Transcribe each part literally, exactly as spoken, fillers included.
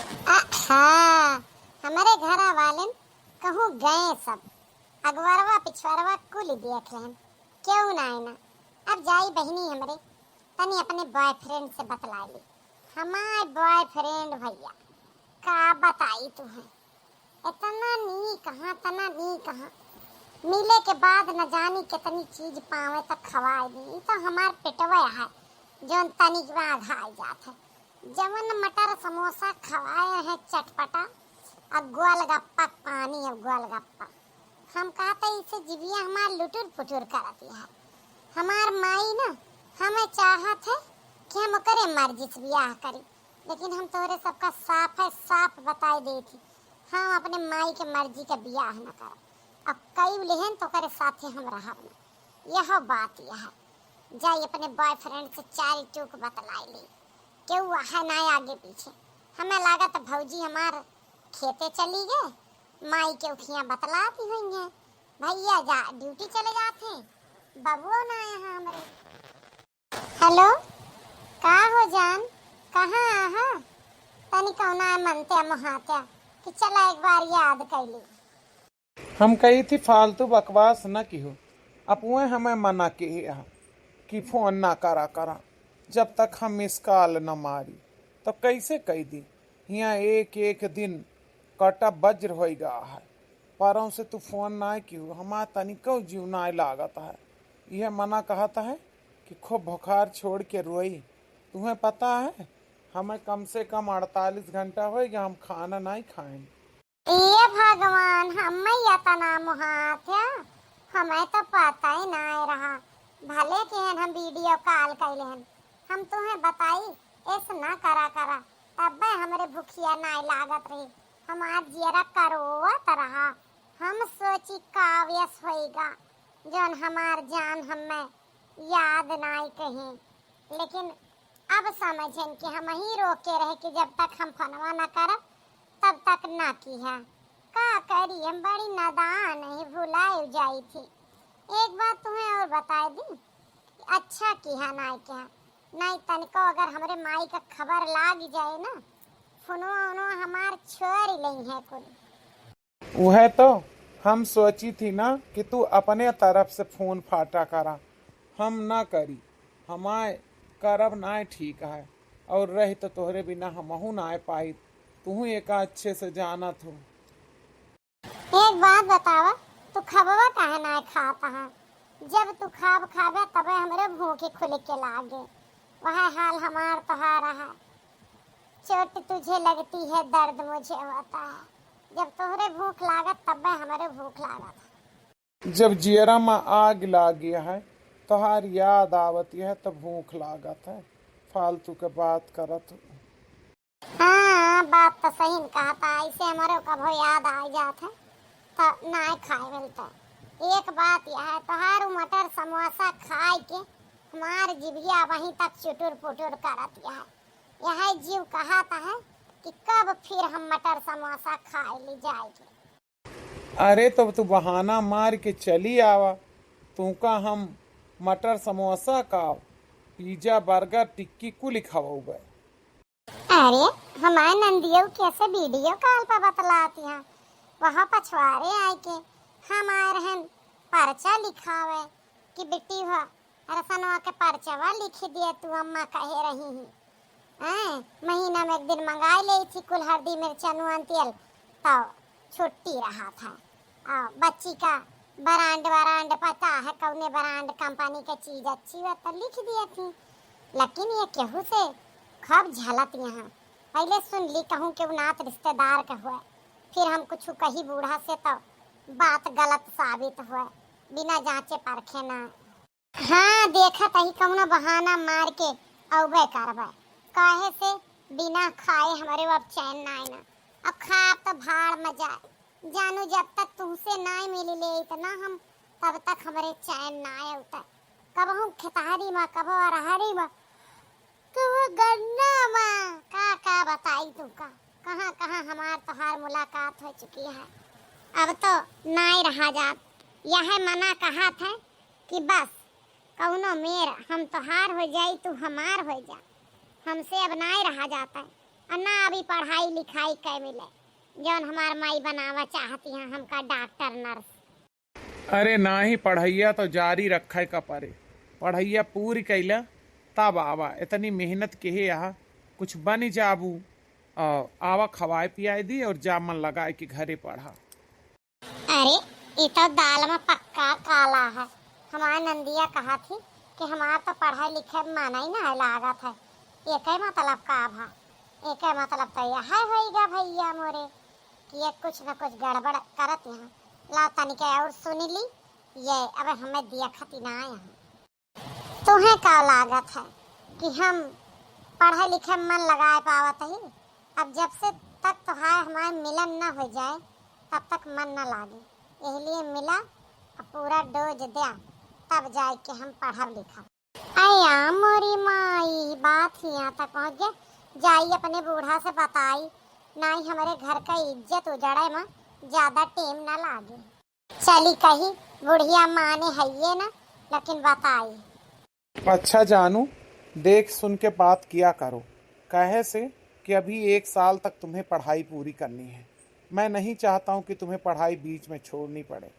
अहा, हमरे घरा वालेन कहूँ गए सब, अगवरवा पिछवरवा कुल देख लेहन, केहू ना आए ना। अब जाई बहिनी हमरे, तनी अपने बॉयफ्रेंड से बतला ली। हमार बॉयफ्रेंड भैया, का बताई तुहें, इतना नीक हाँ, इतना नीक हाँ। मिले के बाद न जानी कितनी चीज पावे त खवाए दी। ई तो हमार पेटवा है, जौन तनिक में अघाई जात है। जवन मटर समोसा खवाए हैं चटपटा, और गोलगप्पा पानी, और गोलगप्पा। हम कहते इसे जिबिया हमार लुटुर पुटुर करती है। हमार माई ना हमें चाहत है कि हम ओकरे मर्जी से बियाह करी, लेकिन हम तोहरे सबका साफ है साफ बताई देती, हम अपने माई के मर्जी के बियाह न करब। अब कई लेहन तो ओकरे साथे हम रहब न। यह बात यह है, जाई अपने बॉयफ्रेंड से चारी चूक बतलाई ली, केहू है ना आगे पीछे। हमें लागत भौजी हमार खेते चली गए, माई के उखियाँ बतलाती हुई हैं, भैया जा ड्यूटी चले जाते हैं, बबुओ ना आए हैं हमरे। हेलो, का हो जान, कहाँ आहा? तनी कौना मनत्या मोहात्या कि चला एक बार याद कैली। हम कही थी फालतू बकवास न किहो, अपुए हमें मना किहे हा कि फोन ना करा करा, जब तक हम मिस कॉल न मारी, तो कैसे कही दी? हियाँ एक एक दिन कटा वज्र होई गा है, परौं से तू फोन नाय किहो, हमार तनिको जीव नाय लागत है। यह मना कहत है कि खूब बुखार छोड़ के रोई। तुम्हें पता है, हमें कम से कम अड़तालीस घंटा होई गा, हम खाना नाय खाएन। ए भगवान, हमें यतना मोहात्या, हमें तो पता ही नाय रहा। भले के हन हम वीडियो कॉल कैले हन, हम तुम्हें बताई, ऐस ना करा करा, तब्बे हमरे भुखिया नाय लागत रही, हमार जियरा करोवत रहा। हम सोची काव्यस होई गा, जौन हमार जान हमें याद नाय कहीं, लेकिन अब समझेन कि हम ही रोके रहे कि जब तक हम फोनवा ना करब, तब तक ना किहा। का करी, हम बड़ी नादान है, भुलाए जाई थी। एक बात तुम्हें और बताए दी, अच्छा किहा ना किहा, नहीं तनिको अगर हमरे माई का खबर लाग जाए ना, फोनवा उनवा हमार छोड़ ही लेई है कुल। उहे तो हम सोची थी ना कि तू अपने तरफ से फोन फाटा करा, हम ना करी, हमाए करब नाय ठीक है, और रही तो तोहरे बिना हमहू नाय पाई, तू एक अच्छे से जानत हो। एक बात बतावा, तू खबवा काहे नाय खात है? जब तू खाब खाबे तबे हमरे भूख खुल के लागे, वह हाल हमार तोहार है। चोट तुझे लगती है, दर्द मुझे होता है। जब तोहरे भूख लागत, तब्बे हमरे भूख लागत है। जब जियरा में आग लागी है, तोहार याद आवती है, तब भूख लागत है। फालतू के बात करत हो। हाँ, बात तो सही न कहता, ऐसे हमरे कभो याद आ जात है, तो ना खाए मिलता। एक बात यह है, तोहार उ मटर समोसा खाए के हमार जिभिया वहीं तक चुटुर पुटुर करत यह है। यह जीव कहत है कि कब फिर हम मटर समोसा खाए ली जाएगी। अरे, तब तू बहाना मार के चली आवा, तुमका हम मटर समोसा का, पिज्जा, बर्गर, टिक्की कुल खवाऊबे। अरे, हमार नंदियो कैसे वीडियो कॉल पर बतलाती हैं, वहाँ पछवारे आए के हम आए रहन पर्चा लिखावे कि बिट्टी हो रसनवा के पर्चवा लिख दिए, तू अम्मा कहे रही ही। हैं, महीना में एक दिन मंगाई ले थी कुल हल्दी मिर्चा नून तेल, तो छुट्टी रहा था। आ, बच्ची का ब्रांड ब्रांड पता है, कौने ब्रांड कंपनी के चीज अच्छी हो तो लिख दिए थी। लेकिन ये केहू से खूब झलत यहाँ। पहले सुन ली कहूँ के नात रिश्तेदार के हुए, फिर हम कुछ कही बूढ़ा से तो बात गलत साबित हुए, बिना जांचे परखे ना। हाँ, देखत ही कौनो बहाना मार के अउबे करबे, काहे से बिना खाए हमरे अब चैन ना आए ना। अब खाब तो भाड़ में जाए, जानू जब तक तुमसे ना मिली ले इतना हम, तब तक हमरे चैन ना आए उतर। कबहू खेतहरी में, कबहू अरहरी में, कबहू गन्ना में, का का बताई तुमका, कहाँ कहाँ हमार तोहार मुलाकात हो चुकी है। अब तो नाय रहा जात, यह मना कहत है कि बस कौनो मेर हम तोहार हो जाई, तू हमार हो जा, हमसे अब नाय रहा जाता है। और ना अभी पढ़ाई लिखाई कै मिले, जौन हमार माई बनावा चाहती हैं हमका डॉक्टर नर्स। अरे नाही, पढ़ैया तो जारी रखे का परे। पढ़ैया पूरी कैला, तब आवा। इतनी मेहनत के है यहाँ, कुछ बन जाबू। आ, आवा, खवाए पियाए दी और जा मन लगाए के घरे पढ़ा। अरे, ई तो दाल में पक्का काला है। हमार नंदिया कहा थी कि हमार तो पढ़े लिखे में मन ही ना लागत है। एके मतलब का भा? एके मतलब तो यह होइगा भैया मोरे कि ये कुछ न कुछ गड़बड़ करत यहाँ। ला तनिके और सुन ली, ये अब हमें दिया खती ना यहाँ। तुहें का लागत है कि हम पढ़े लिखे में मन लगाए पावत ही? अब जब से तक तोहार हमार मिलन न हो जाए, तब तक मन न लागे। एहलिए मिला, अब पूरा डोज द्या, तब जाए के हम पढ़ब लिखब। अया मोरी माई, बात हियाँ तक पहुँच गए। जाई अपने बूढ़ा से बताई, नाई हमरे घर का इज्जत उजड़े में ज्यादा टेम न लागे। चली कही, बुढ़िया माने हइये ना, लेकिन बताई। अच्छा जानू, देख सुन के बात किया करो, कहे से कि अभी एक साल तक तुम्हें पढ़ाई पूरी करनी है। मैं नहीं चाहता हूँ कि तुम्हें पढ़ाई बीच में छोड़नी पड़े,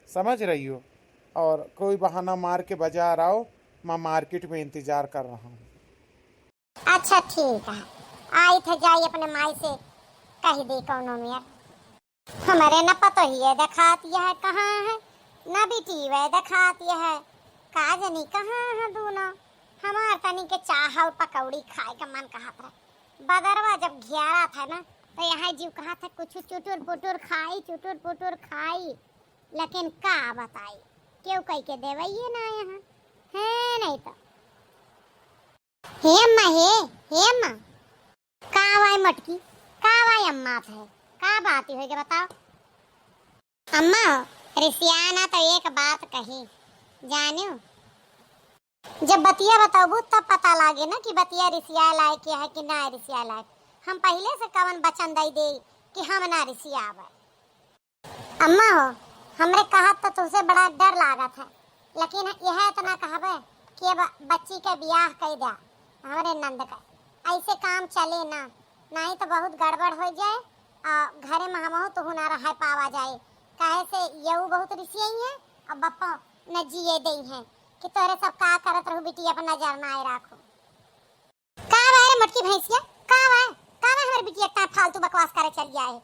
समझ रही हो? और कोई बहाना मार के बाजार आओ, मैं मार्केट में इंतजार कर रहा हूँ। अच्छा ठीक है, आई थे, जाई अपने माई से कह दे कौनो मेर। हमरे न पतोहिए देखात यह कहाँ है, न बिटिये देखात यह, का जनी कहाँ है दूनो। हमार तनी के चाह और पकौड़ी खाए का मन कहत है। बदरवा जब घेरा था ना, तो यहाँ जीव कहत है कुछ चुटुर पुटुर खाई, चुटुर पुटुर खाई, लेकिन का बताई, केहू कह के देवइये ना यहाँ है, नहीं तो। हे अम्मा, हे, हे अम्मा। का वाय मटकी, का वाय अम्मा थे, का बात होई के बताओ? अम्मा हो, रिसियाना तो एक बात कही, जानियो, जब बतिया बताबू तब पता लागे ना कि बतिया रिसिया लायक है कि ना रिसिया लायक। हम पहिले से कवन वचन दई दे कि हम ना रिसियाबे। अम्मा हो, हमरे कहत तो तुझसे बड़ा डर लागत है, लेकिन यह इतना कहबे कि अब बच्ची के बियाह कई द्या हमरे नंद का। ऐसे काम चले ना, नहीं तो बहुत गड़बड़ हो जाए और घरे में हमहू तुहू ना रह पावा जाए। काहे से यऊ बहुत रिसियई है और बप्पा न जिए दे हैं कि तोहरे सब का करत रहू बिटिया पर नजर ना आए राखू। का बा रे मोटकी भैंसिया? का बा? का बा हमरे बिटिया का फालतू बकवास करे चल गया है?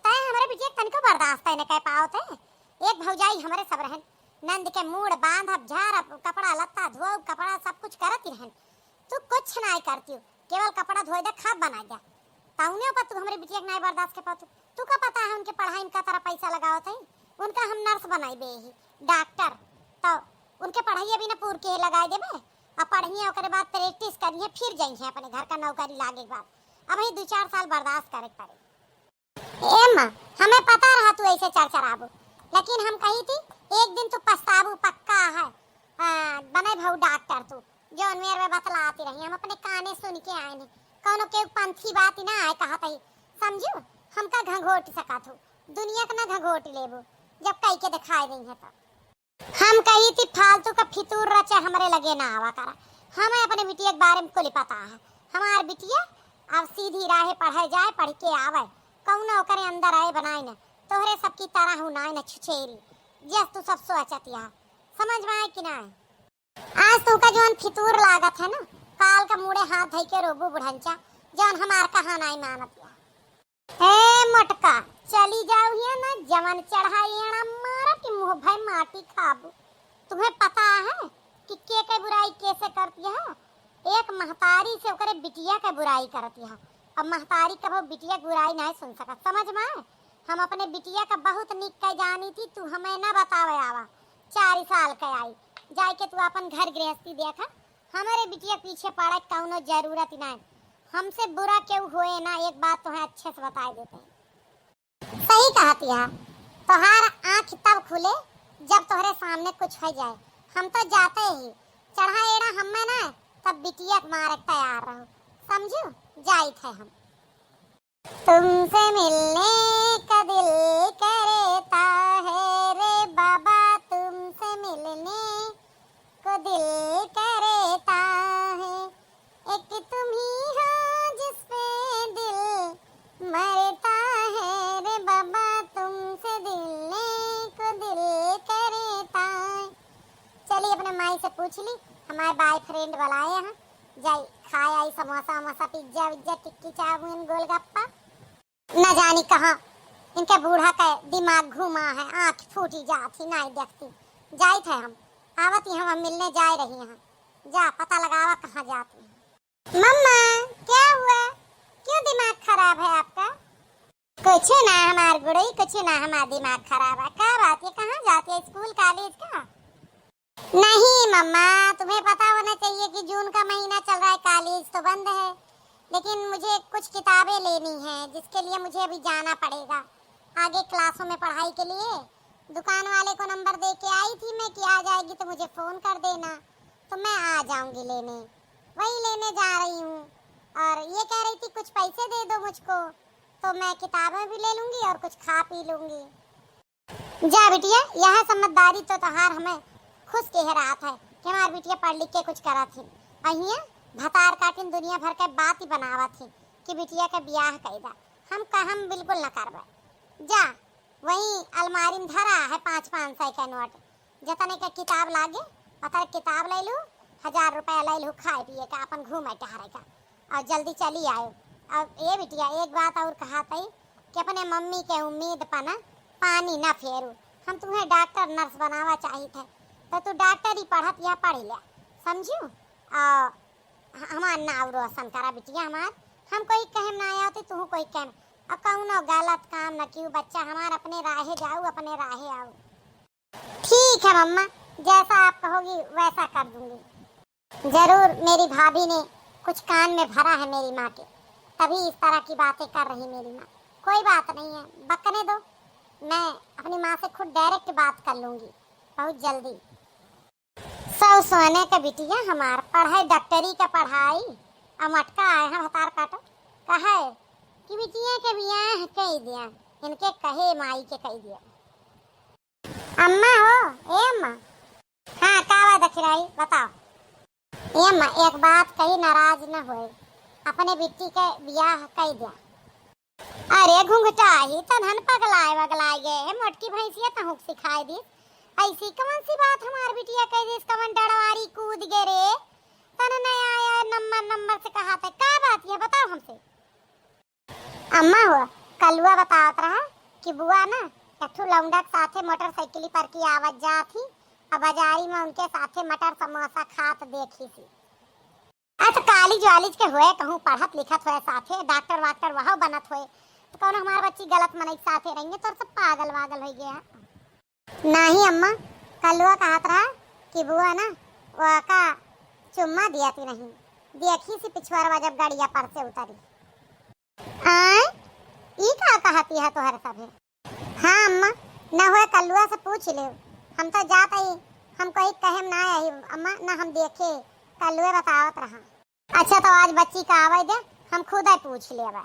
तय हमरे बिटिया तनिको बर्दाश्त है न कर पावत है। एक भौजाई हमरे सब रहन, नंद के मूड़ बांधब, झारब, कपड़ा लत्ता धोब, कपड़ा सब कुछ करत ही रहन। तू कुछ नाय करती हो, केवल कपड़ा धोए दे, खाब बना जा। तौने पर तू हमरे बिटिया के नाय बर्दाश्त के पातू। तू का पता है उनके पढ़ाई में का तरह पैसा लगावत है? उनका हम नर्स बनाई बे ही, डॉक्टर। तो उनके पढ़ाई अभी न पूर के लगाए देबे। अब पढ़िए, ओकरे बाद प्रैक्टिस करिए, फिर जइहे अपने घर का नौकरी लागे के बाद। अब ही दो चार साल बर्दाश्त करे के पड़े। ए माँ, हमें पता रहा तू ऐसे चरचराबू, लेकिन हम कही थी एक दिन तू पछताबू पक्का है। हाँ, बने भाऊ डॉक्टर तू, जौन मेर में बतलाती रही, हम अपने काने सुन के आए नहीं। कौनो के पंथी बात ही ना आए कहत ही, समझू? हमका घंघोट सकत हो, दुनिया के ना घंघोट लेबू, जब कई के दिखाई देइहे तो। हम कही थी फालतू का फितूर रचे हमरे लगे ना आवा करा। हमें अपने बिटिया के बारे में कुल पता है। हमार बिटिया अब सीधी राहे पढ़े जाए, पढ़ के आवे, कौनो ओकरे अंदर आए बनाए न, तोहरे सबकी तरह हूँ नाय न छुछेरी, जस तू सब सोचत यह। समझ में आए कि ना आए? आज तुमका जौन फितूर लागत है ना, काल का मुड़े हाथ धई के रोबू बुढ़ंचा, जौन हमार कहा नाय मानत या। ए मोटका, चली जाओ हिया ना, जवन चढ़ाई एड़ा मारा कि मुँह भय माटी खाबू। तुम्हें पता है कि के के बुराई कैसे करती है? एक महतारी से ओकरे बिटिया के बुराई करती है। अब महतारी कभो बिटिया के बुराई नहीं सुन सकत, समझ में आए? हम अपने बिटिया का बहुत निक के जानी थी, तू हमें ना बतावे आवा। चार साल के आई, जाए के तू अपन घर गृहस्थी देखा, हमारे बिटिया पीछे पड़े कौनो जरूरत नहीं। हमसे बुरा केहू होए ना, एक बात तोहे अच्छे से बताए देते हैं। सही कहती है, तोहार आँख तब खुले जब तोहरे सामने कुछ हो जाए। हम तो जाते ही चढ़ा एड़ा हमें ना, तब बिटिया के मारे के तैयार रहो, समझू? जाइत है हम। तुमसे मिलने का दिल करता है रे बाबा, तुमसे मिलने को दिल करता है। एक तुम ही हो जिस पे दिल पूछ ली, हमारे बॉयफ्रेंड बुलाए हैं, जाई खाए आई समोसा वमोसा, पिज्जा विज्जा, टिक्की चाउमीन, गोलगप्पा। न जानी कहाँ इनके बूढ़ा का दिमाग घूमा है, आँख फूटी जात ही, नाई देखती। जाइत है हम, आवत ही हम, हम मिलने जाए रही हैं। जा पता लगावा कहाँ जाती हैं। मम्मा, क्या हुआ? क्यों दिमाग खराब है आपका? कुछ ना हमार गुड़ई, कुछ ना हमार दिमाग खराब है। का बात है, कहाँ जाती है, स्कूल कॉलेज का? नहीं मम्मा, तुम्हें पता होना चाहिए कि जून का महीना चल रहा है, कॉलेज तो बंद है, लेकिन मुझे कुछ किताबें लेनी हैं, जिसके लिए मुझे अभी जाना पड़ेगा आगे क्लासों में पढ़ाई के लिए। दुकान वाले को नंबर दे के आई थी मैं कि आ जाएगी तो मुझे फ़ोन कर देना, तो मैं आ जाऊंगी लेने, वही लेने जा रही हूँ। और ये कह रही थी कुछ पैसे दे दो मुझको, तो मैं किताबें भी ले लूँगी और कुछ खा पी लूँगी। जा बिटिया, यह समझदारी तो तोहार हमें खुश कह रहा था कि हमार बिटिया पढ़ लिख के कुछ करा थी। अहिया भतार काटिन दुनिया भर के बात ही बनावा थी कि बिटिया के बियाह कई दा। हम का, हम बिल्कुल न करबे। जा, वहीं अलमारी में धरा है पाँच पाँच सौ का नोट, जतने का किताब लागे, पता किताब ले लू, हजार रुपया ले लू खाए पिए का, अपन घूमे टहरे का। और जल्दी चली आयो। और ए बिटिया, एक बात और कहा तई कि अपने मम्मी के उम्मीद पर ना पानी ना फेरू। हम तुम्हें डॉक्टर नर्स बनावा चाहित है, तो तू डॉक्टरी पढ़त या पढ़ लिया, समझू? और ह-, हमार नाव रोशन करा बिटिया हमार। हम कोई कहम ना आया होती, तू कोई कहम। और कौनो गलत काम न कियो बच्चा, हमार अपने राहे जाऊ, अपने राहे आऊ। ठीक है मम्मा, जैसा आप कहोगी वैसा कर दूंगी। जरूर मेरी भाभी ने कुछ कान में भरा है मेरी माँ के, तभी इस तरह की बातें कर रही मेरी माँ। कोई बात नहीं है, बकने दो, मैं अपनी माँ से खुद डायरेक्ट बात कर लूंगी बहुत जल्दी। सौ सोने के बिटिया हमार पढ़े डॉक्टरी के पढ़ाई, अब मटका आए हैं भतार काटो, कहे कि बिटिया के बियाह कई दिया, इनके कहे माई के कई दिया। अम्मा हो, ए अम्मा। हाँ, का बा दखिराई, बताओ। ए अम्मा, एक बात कही, नाराज न होए, अपने बिट्टी के बियाह कई दिया। अरे घुंघटा ही तनहन पगलाए वगलाए गए है, मोटकी भैंसिया तहुक सिखाए दीस। ऐसी कौन सी बात हमार बिटिया कह दीस, कौन डड़वारी कूद गए रे? तन नया आया नंबर नंबर से कहा था, का बात है बताओ हमसे। अम्मा हो, कलुआ बतावत रहा कि बुआ ना एक ठो लौंडा के साथे मोटरसाइकिल पर की आवत जात ही, अब बाजारी में उनके साथे मटर समोसा खात देखी सी। आ तो कॉलेज वालेज के होए, कहूँ पढ़त लिखत होए साथे, डॉक्टर वाक्टर वहाँ बनत होए, तो कौन हमार बच्ची गलत मनई के साथे रही है, तो सब पागल वागल हो गया। नाही अम्मा, कलुआ कहत रहा कि बुआ ना ओका चुम्मा दियत ही नहीं, देखी सी पिछुआरवा जब गड़िया पर से उतरी। आय, ई का कहती है तोहर सभे? हाँ अम्मा, न हुए कलुआ से पूछ ले, हम तो जात आई, हम कोई कहे ना आई अम्मा, न हम देखे, कलुए बतावत रहा। अच्छा तो आज बच्ची का आवे दे, हम खुद ही पूछ लेबे।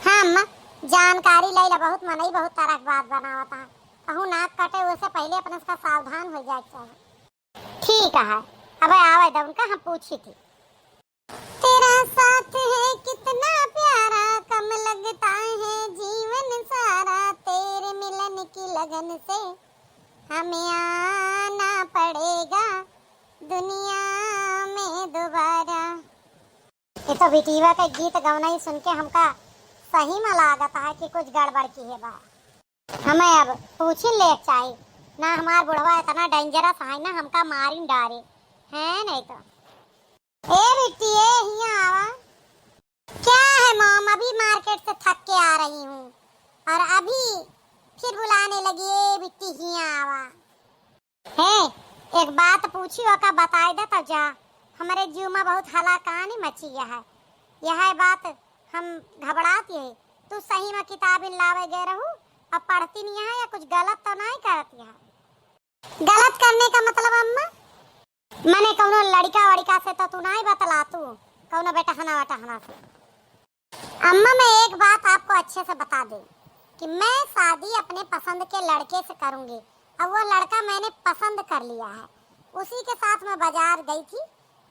हाँ अम्मा, जानकारी लैला, बहुत मनई बहुत तरह के बात बनावत है, कहूँ नाक कटे उससे पहले अपने से सावधान हो जाए के चाही। ठीक है, अब आवे दे उनका, हम पूछी थी। तेरा साथ है कितना प्यारा, कम लगता है जीवन सारा, तेरे मिलन की लगन से हमें आना पड़ेगा दुनिया में दोबारा। ये तो बिटिया के गीत गवनई सुन के हमका सही में लागत है कि कुछ गड़बड़ की है बा। हमें अब पूछी ले चाही ना, हमार बुढ़वा इतना डेंजरस है ना, हमका मारिन डारे है नहीं तो। ए बिट्टी, ए हियाँ आवा। क्या है मॉम, अभी मार्केट से थक के आ रही हूँ और अभी फिर बुलाने लगी, ए बिट्टी हियाँ आवा। हे, एक बात पूछी, ओका बताए दे तब जा। हमरे जीव में बहुत हलाकानी मची है। यह बात हम घबराती है। तू सही में किताबिन लावे गए रहू, अब पढ़ती नहीं है या कुछ गलत तो नहीं करती है? गलत करने का मतलब अम्मा? मने कौनो लड़का वड़का से तो तू नहीं बतला, तू कौनो बेटहना वटहना से। अम्मा, मैं एक बात आपको अच्छे से बता दूं कि मैं शादी अपने पसंद के लड़के से करूंगी। अब वो लड़का मैंने पसंद कर लिया है, उसी के साथ मैं बाजार गई थी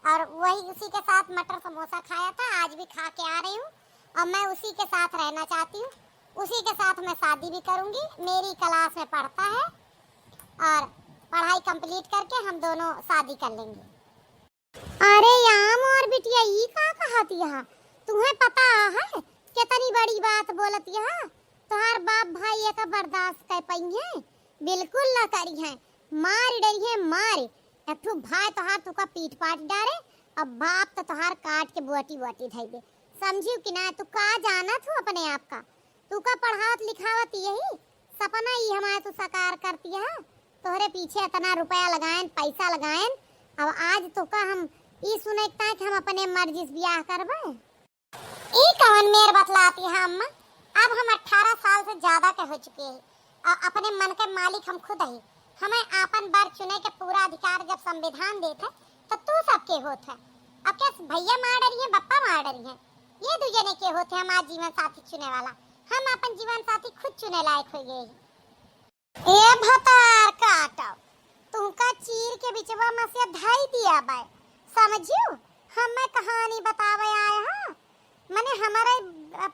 और वही उसी के साथ मटर समोसा खाया था, आज भी खा के आ रही हूँ। और मैं उसी के साथ रहना चाहती हूँ, उसी के साथ मैं शादी भी करूंगी। मेरी क्लास में पढ़ता है और पढ़ाई complete करके हम दोनों शादी कर लेंगे। अरे याम और बिटिया, ई का कहत यहा? तुम्हें पता है कितनी बड़ी बात बोलत यहा? तोहार बाप भाई एका बर्दाश्त कर पइहें? बिल्कुल ना करिहें, मार डरिहें, मार। एक ठो भाई तोहार तुका पीट पाट डारे, अब बाप तो तोहार काट के बोटी बोटी धई दे। समझियो कि ना? तू का जानत हो अपने आप का? तू का पढ़ावत लिखावत यही सपना ई हमारे तू साकार करती है। तोहरे पीछे इतना रुपया लगायन, पैसा लगायन, अब आज तो का हम ई सुने के ताई कि हम अपने मर्जी से ब्याह करबे? ई कवन मेर बतलाती है अम्मा? अब हम अठारह साल से ज्यादा के हो चुके हैं और अपने मन के मालिक हम खुद ही। हमें आपन बर चुने के पूरा अधिकार जब संविधान देत है तो तू सबके होत है। अब क्या भैया मार डरी है, बप्पा मार डरी है? ये दू जने के होत है हमार जीवन साथी चुने वाला। हम अपन जीवन साथी खुद चुने लायक हो गए हैं। ए भतार काटो, तुमका चीर के बिचवा में से धई दिया बाय, समझियो? हमें कहानी बतावे आए हा, मने हमरे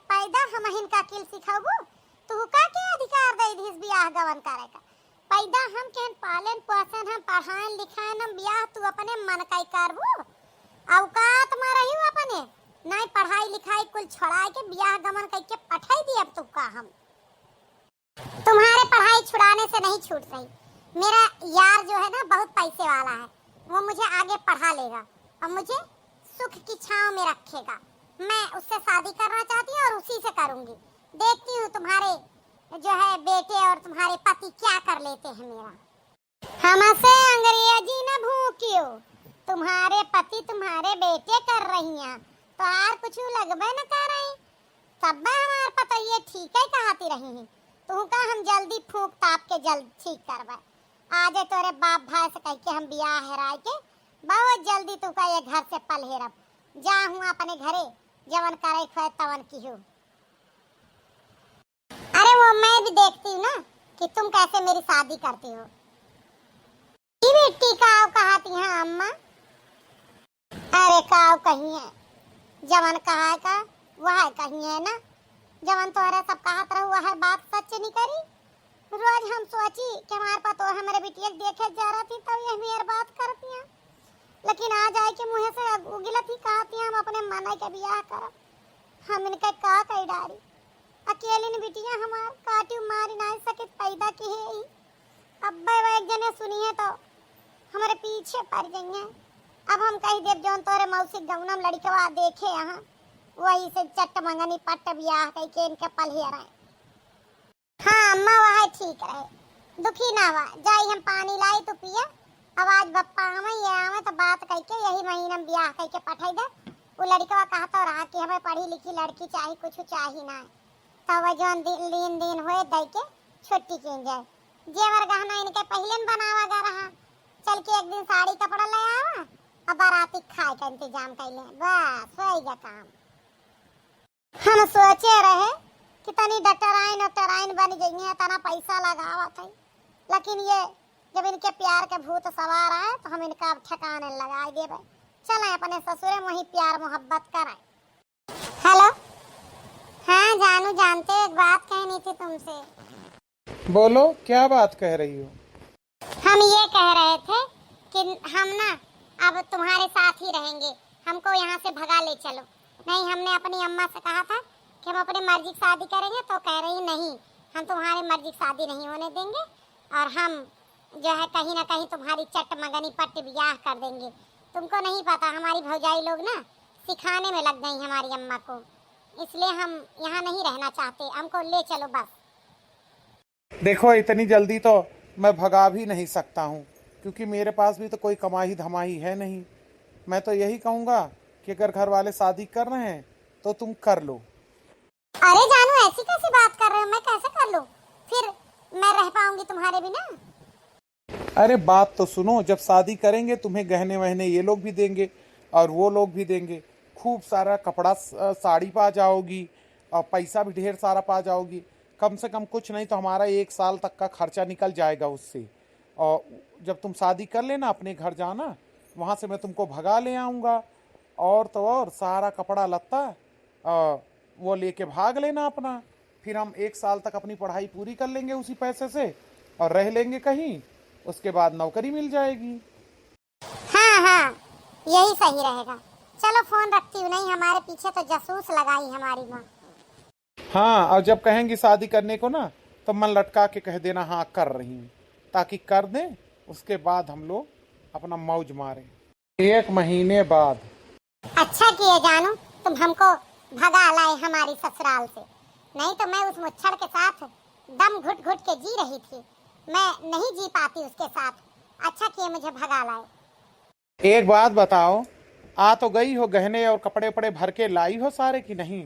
पैदा हमहिन का अकिल सिखाबू? तुहका के अधिकार दे दिस बियाह गवन करे का? पैदा हम केहन पालन पोषण, हम पढ़ाएन लिखाएन, हम बियाह तू अपने मन का ही करबू? औकात में रही अपने, नहीं पढ़ाई लिखाई कुल छोड़ाए के बियाह गवन कह के पठाई दिया अब तुका हम। तुम्हारे पढ़ाई छुड़ाने से नहीं छूट रही। मेरा यार जो है ना, बहुत पैसे वाला है, वो मुझे आगे पढ़ा लेगा और मुझे सुख की छांव में रखेगा। मैं उससे शादी करना चाहती हूँ और उसी से करूँगी। देखती हूँ तुम्हारे जो है बेटे और तुम्हारे पति क्या कर लेते हैं मेरा। हमसे अंग्रेजी न भूकियो, तुम्हारे पति तुम्हारे बेटे कर रही हैं, तो आर कुछ लगबे न कर रही। तब्बे हमार पतोहिए ठीक है कहती रही हैं, तुहका हम जल्दी फूंक ताप के जल्द ठीक करबे। आजे तोरे बाप भाई से कह के हम बियाह हेराए के बहुत जल्दी तुहका ये घर से पलहेरब। जा हुआ अपने घरे, जवन करे खोए तवन किहू। अरे वो मैं भी देखती हूँ ना कि तुम कैसे मेरी शादी करती हो। ई बेटी काव कहती हैं अम्मा? अरे काव कही है, जवन कहा का वह कही है ना, जवन तोहरे सब कहत रहू वह बात सच निकरी। रोज हम सोची कि हमार पतोह हमरे बिटिया के देखे जा रही थी तब ये मेर बात करती हैं, लेकिन आज आए के मुँहे से उगिलत ही कहती हैं हम अपने मनई के बियाह करब। हम इनके का कही डारी, अकेलिन बिटिया हमार काटी मारी नाई सकित पैदा की है ही। अब्बे वो एक जने सुनी है तो हमरे पीछे पड़ गई हैं। अब हम कही देब जौन तोरे मौसी गौनम लड़कवा देखे यहाँ, वही से चट मंगनी पट्ट बियाह कह के इनके पलियर है। हाँ अम्मा, वह ठीक रहे, दुखी ना हुआ। जाई हम पानी लाई, तू पिया। अब आज बप्पा आवे, ये आवे तो बात कह के यही महीना में बियाह कह के पठाई दे। वो लड़कवा कहता रहा कि हमें पढ़ी लिखी लड़की चाही, कुछ चाही ना। तब जौन दिन, दिन, दिन होए दई के छुट्टी कीन जाए। जेवर गहना इनके पहिले न बनावा गा रहा, चल के एक दिन साड़ी कपड़ा ले आवा और बाराती खाए का इंतजाम कर ले, बस होई गा काम। हम सोचे रहे कि तनी डॉक्टराइन, डॉक्टराइन बन गई है, तना पैसा लगावत है, लेकिन ये जब इनके प्यार के भूत सवार आए तो हम इनका अब ठिकाने लगाए देबे। चलें अपने ससुरे में वहीं प्यार मोहब्बत करें। हेलो, हाँ जानू, जानते हो, एक बात कहनी थी तुमसे। बोलो, क्या बात कह रही हो? हम ये कह रहे थे कि हम ना अब तुम्हारे साथ ही रहेंगे, हमको यहाँ से भगा ले चलो। नहीं, हमने अपनी अम्मा से कहा था कि हम अपनी मर्जी की शादी करेंगे, तो कह रही, नहीं, हम तुम्हारी मर्जी की शादी नहीं होने देंगे और हम जो है कहीं ना कहीं तुम्हारी चट मगनी पट ब्याह कर देंगे। तुमको नहीं पता, हमारी भौजाई लोग ना सिखाने में लग गई हमारी अम्मा को, इसलिए हम यहाँ नहीं रहना चाहते, हमको ले चलो बस। देखो, इतनी जल्दी तो मैं भगा भी नहीं सकता हूँ, क्योंकि मेरे पास भी तो कोई कमाई धमाई है नहीं। मैं तो यही कहूँगा कि अगर घर वाले शादी कर रहे हैं तो तुम कर लो। अरे जानू, ऐसी कैसी बात कर रहे हो? मैं कैसे कर लूँ? फिर मैं रह पाऊंगी तुम्हारे बिना? अरे बात तो सुनो, जब शादी करेंगे तुम्हें गहने वहने ये लोग भी देंगे और वो लोग भी देंगे, खूब सारा कपड़ा, स-, साड़ी पा जाओगी और पैसा भी ढेर सारा पा जाओगी। कम से कम कुछ नहीं तो हमारा एक साल तक का खर्चा निकल जाएगा उससे। और जब तुम शादी कर लेना, अपने घर जाना, वहाँ से मैं तुमको भगा ले आऊँगा। और तो और, सारा कपड़ा लत्ता, आ, वो लेके भाग लेना अपना। फिर हम एक साल तक अपनी पढ़ाई पूरी कर लेंगे उसी पैसे से और रह लेंगे कहीं। उसके बाद नौकरी मिल जाएगी। हाँ, हाँ, यही सही रहेगा। चलो, फोन रखती हूँ, नहीं हमारे पीछे तो जासूस लगाई हमारी माँ। हाँ, और जब कहेंगी शादी करने को ना, तो मन लटका के कह देना, "हाँ, कर रही हूँ," ताकि कर दें, उसके बाद हम लोग अपना मौज मारें। एक महीने बाद। अच्छा किए जानू, तुम हमको भगा लाए हमारी ससुराल से, नहीं तो मैं उस मुच्छड़ के साथ दम घुट घुट के जी रही थी, मैं नहीं जी पाती उसके साथ। अच्छा किए मुझे भगा लाए। एक बात बताओ, आ तो गई हो, गहने और कपड़े उपड़े भर के लाई हो सारे कि नहीं?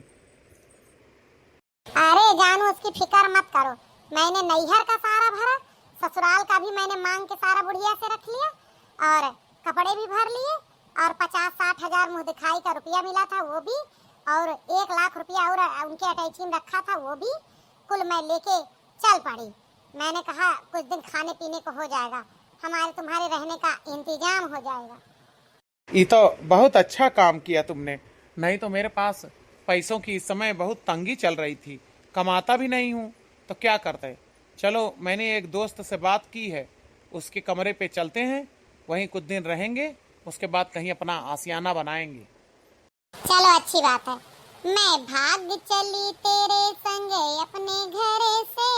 अरे जानू, उसकी फिक्र मत करो, मैंने नैहर का सारा भरा, ससुराल का भी मैंने मांग के सारा बुढ़िया से रख लिया, और कपड़े भी भर लिए, और पचास साठ हजार मुँह दिखाई का रुपया मिला था, वो भी, और एक लाख रुपया और उनके अटैची में रखा था, वो भी, कुल मैं लेके चल पड़ी। मैंने कहा, "कुछ दिन खाने पीने को हो जाएगा, हमारे तुम्हारे रहने का इंतजाम हो जाएगा।" ये तो बहुत अच्छा काम किया तुमने, नहीं तो मेरे पास पैसों की इस समय बहुत तंगी चल रही थी, कमाता भी नहीं हूँ, तो क्या करते। चलो, मैंने एक दोस्त से बात की है, उसके कमरे पे चलते हैं, वहीं कुछ दिन रहेंगे, उसके बाद कहीं अपना आशियाना बनाएंगे। चलो, अच्छी बात है। मैं भाग चली तेरे संग अपने घर से,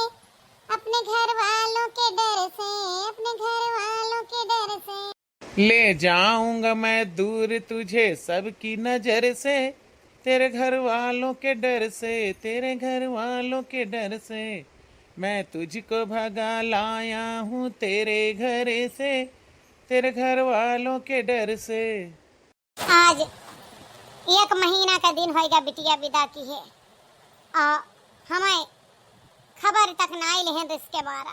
अपने घर वालों के डर से, अपने घर वालों के डर से। ले जाऊंगा मैं दूर तुझे सबकी नजर से, तेरे घर वालों के डर से, तेरे घर वालों के डर से। मैं तुझको भगा लाया हूँ तेरे घर से, तेरे घर वालों के डर से। आज एक महीना का दिन होइगा बिटिया विदा किहे, आ हमें खबर तक नाई लेहें तो इसके बारा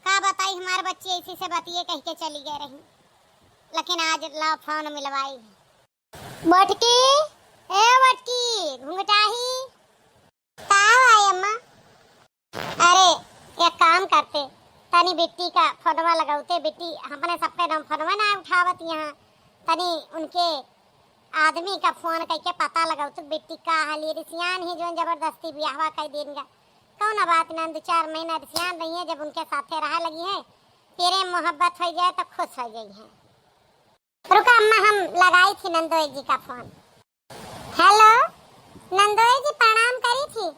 का बताई, हमार बच्ची ऐसी से बतिये कह के चली गए रही, लेकिन आज ला फोन मिलवाई। बटकी, ए बटकी, घुंघटाही। का हुआ अम्मा? अरे, एक काम करते, तनी बिट्टी का फोनवा लगौते, बिट्टी अपने सबके नाम फोनवा ना उठावत यहाँ, तनी उनके आदमी का फोन करके पता लगौते, बिट्टी का हाल ये रिसियान ही जोन जबरदस्ती बियाहवा कर देन गा। कौन बात ना, दो चार महीना रिसियान रही है, जब उनके साथे रहा लगी है, प्रेम मोहब्बत हो जाए तो खुश हो जाई है। रुका अम्मा, हम लगाई थी नंदोई जी का फोन। हेलो, नंदोई जी प्रणाम करी थी,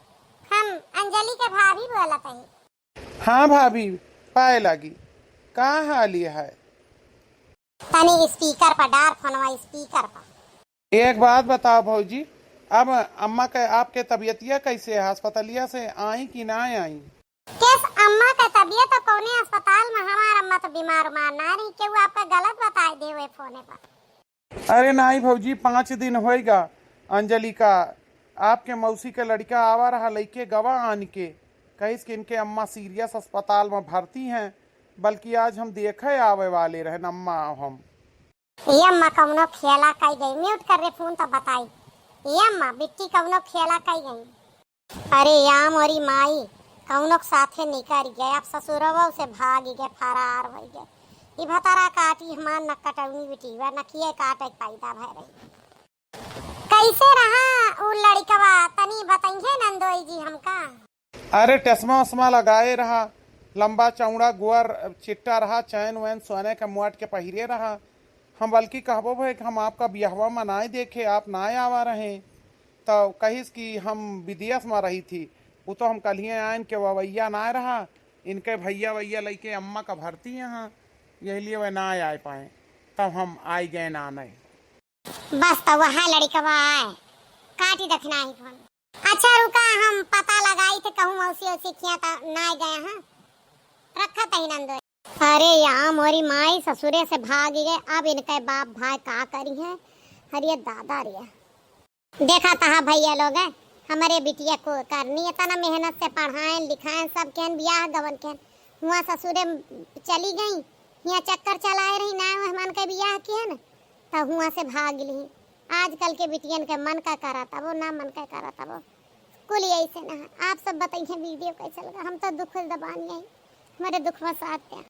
हम अंजलि के भाभी बोलत हई। हाँ भाभी, पाए लागी, का हाल है? तनी स्पीकर पर डार फोनवा, स्पीकर पर। एक बात बताओ भौजी, अब अम्मा के, आपके तबियतिया कैसे है? अस्पतालिया से आई कि ना आई? केस अम्मा के तबियत तो कौने अस्पताल में, हमार अम्मा तो बीमार उमार ना रही, केहू आपका गलत बताए दे हुए फोने पर। अरे नाई भौजी, पाँच दिन होइगा अंजलि का, आपके मौसी के लड़का आवा रहा लइके गवा आन के, कहिस कि इनके अम्मा सीरियस अस्पताल में भर्ती हैं, बल्कि आज हम देखे आवे वाले रहन अम्मा हम। ये अम्मा कौनो खेला कई गई, म्यूट कर रे फोन तब बताई। ये अम्मा बिट्टी कौनो खेला कई गई। अरे या मोरी माई, कौनो के साथे निकल गए, अब ससुरवा से भाग गए, फरार हो गए। ई भतारा काटी हमार नक कटौनी बिटिया, नकिए काटे के पैदा भय रही। कैसे रहा उ लड़कवा, तनी बताइए नंदोई जी हमका। अरे टसमा उसमा लगाए रहा, लंबा चौड़ा गोर चिट्टा रहा, चैन वैन सोने के मोट के पहिरे रहा। हम बल्कि कहबो भए कि हम आपका बियाहवा मनाए देखे, आप ना आवा रहे, तो कहिस कि हम विदेश में रही थी। वो तो हम कल्हिए आयन के ववैया ना रहा, इनके भैया वैया लइके अम्मा का भर्ती यहाँ, यही लिए वह ना आए पाए, तब हम आई गए ना आने। बस तो वह लड़कवा आए, काटी दखना ही फोन। अच्छा रुका, हम पता लगाई थे, कहूँ मौसी औसी किया तो ना गए हैं, रखा तही नंदो। अरे या मोरी माई ससुरे से भाग गए, अब इनके बाप भाई का करी है? अरे दादा रे, देखा तहा भैया लोग है, हमारे बिटिया को करनी इतना मेहनत से पढ़ाएं लिखाएं, सब केहन बियाह गवन केहन, हुआ ससुरे चली गई, यहाँ चक्कर चलाए रही ना, मेहमान के बियाह किहन, तो हुआ से भाग ली। आजकल के बिटियन के मन का करा तबो ना, मन का करा तबो, कुल ऐसे ना है। आप सब बताइए वीडियो कैसे लगा, हम तो दुख दबानी है, हमारे दुख में साथ दें।